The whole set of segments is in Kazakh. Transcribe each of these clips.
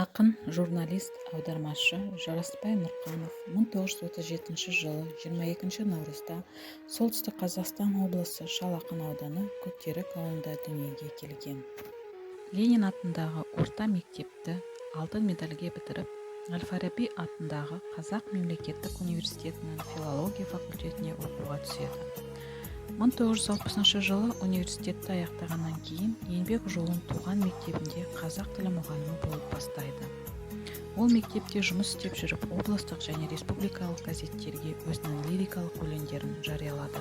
Ақын, журналист, аудармашы Жарасбай Нұрқанов 1937 жылы 22 наурызда Солтүстік Қазақстан облысы Шал ақын ауданы Көктерек ауылында дүниеге келген. Ленин атындағы орта мектепті алтын медальге бітіріп, әл-Фараби атындағы Қазақ мемлекеттік университетінің филология факультетіне оқуға түседі. 1960 жылы университетті аяқтағаннан кейін еңбек жолын туған мектебінде қазақ тілі мұғалімі болып бастайды. Ол мектепте жұмыс істеп жүріп, облыстық және республикалық газеттерге өзінің лирикалық өлеңдерін жариялады.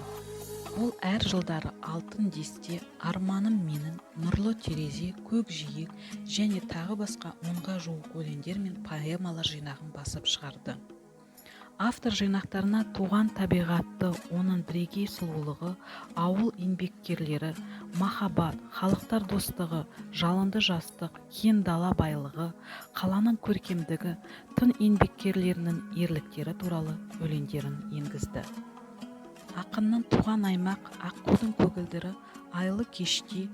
Ол әр жылдары «Алтын десте», «Арманым менің», «Нұрлы терезе», «Көкжиек» және тағы басқа 10-ға жуық өлеңдер мен поэмалар жинағын басып шығарды. Автор жинақтарына туған табиғатты, оның бірегей сұлулығы, ауыл еңбеккерлері, махаббат, халықтар достығы, жалынды жастық, кең дала байлығы, қаланың көркемдігі, тың еңбеккерлерінің ерліктері туралы өлеңдерін енгізді. Ақынның «Туған аймақ», «Аққудың көгілдірі», «Айлы кеште»,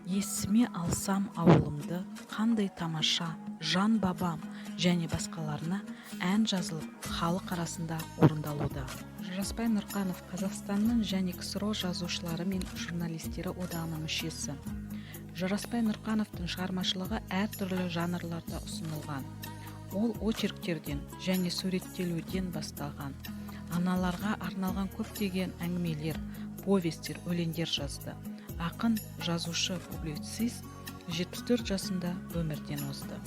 «Есіме алсам ауылымды», «Қандай тамаша», «Жан бабам» және басқаларына ән жазылып, халық арасында орындалуда. Жарасбай Нұрқанов Қазақстанның және КСРО жазушылары мен журналистері одағының мүшесі. Жарасбай Нұрқановтың шығармашылығы әртүрлі жанрларда ұсынылған. Ол очерктерден және суреттелуден басталған аналарға арналған көптеген әңгімелер, повестер, өлеңдер жазды. Ақын, жазушы, публицист 74 жасында өмірден озды.